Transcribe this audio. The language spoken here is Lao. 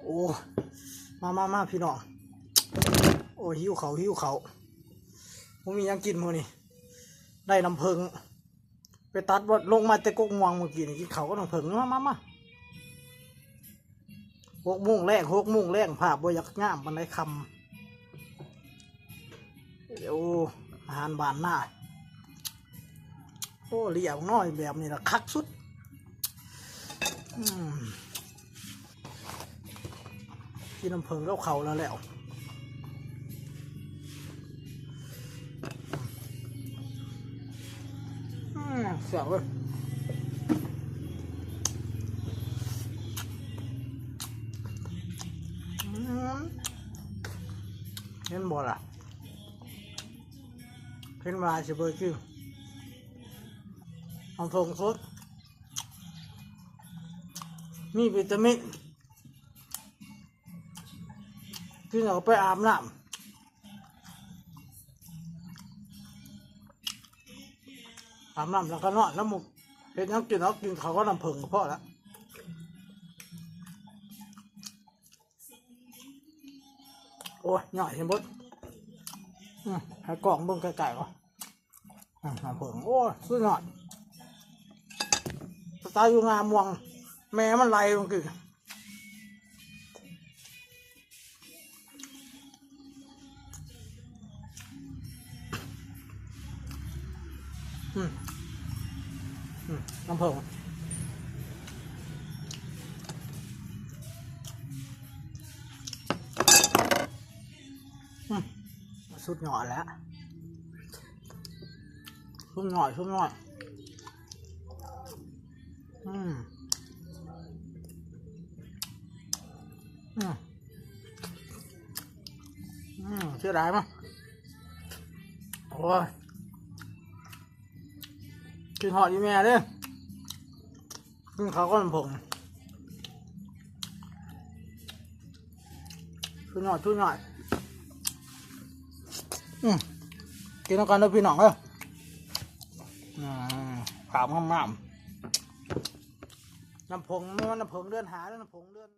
ໂອ້ ມາ ມາ ມາ ພີ່ນ້ອງ ໂອ້ ຫິວເຂົ້າ ຫິວເຂົ້າ ບໍ່ມີຫຍັງກິນມື້ນີ້ ໄດ້ນ້ຳເຜິ້ງ ໄປຕັດ ລົງມາແຕ່ກົກມ່ວງມື້ກີ້ນີ້ ກິນເຂົ້າກັບນ້ຳເຜິ້ງ ມາ ມາ ມາ ຫົກໂມງແລງ ຫົກໂມງແລງ ພາບບໍ່ຢາກງາມປານໃດ ຄ່ຳ ໂອ້ ອາຫານບ້ານນາ ໂອ້ ລ້ຽງນ້ອຍແບບນີ້ລະຄັກສຸດ ອືມ ກິນນ້ຳເຜິ້ງກັບເຂົ້າແລ້ວ ແລ້ວ ອືມ ແຊບເວີຍ ອືມ ເຫັນບໍ່ລະ? ເຫັນວ່າຊິບໍ່ກິນ ນ້ຳເຜິ້ງສົດ ມີວິຕາມິນ ກິນແລ້ວກໍໄປອາບນ້ຳ ອາບນ້ຳແລ້ວກໍນອນ ແລ້ວເຮັດຫຍັງກິນ ເອົາ ກິນເຂົ້າກັບນ້ຳເຜິ້ງກໍພໍລະ. ໂອ້ຍ ຍ່ອຍເຫັນເບິດ ອືມ ໃຫ້ກ້ອງເບິ່ງໃກ້ໆ ວ່າ ອືມ ນ້ຳເຜິ້ງ ໂອ້ຍ ສຸດຍອດ ສະຕາຍຢູ່ງາມ່ວງ ແມ່ມັນໄຫຼເມື່ອກີ້ ອືມ ອືມ ນ້ຳເຜິ້ງ ອືມ ສຸດຍອດແລ້ວ ສຸດຍອດ ສຸດຍອດ ອືມ ອືມ ອືມ ເສຍດາຍມາກ ໂອ້ຍ ຄິດຮອດອີ່ແມ່ເດ້ ກິນເຂົ້າກັບນ້ຳເຜິ້ງ ສຸດຍອດ ສຸດຍອດ ອືມ ກິນນຳກັນເດີພີ່ນ້ອງເດີ ອືມ ພາບງາມໆ ນ້ຳເຜິ້ງ ມັນນ້ຳເຜິ້ງເດືອນຫ້າ ຫຼື ນ້ຳເຜິ້ງເດືອນ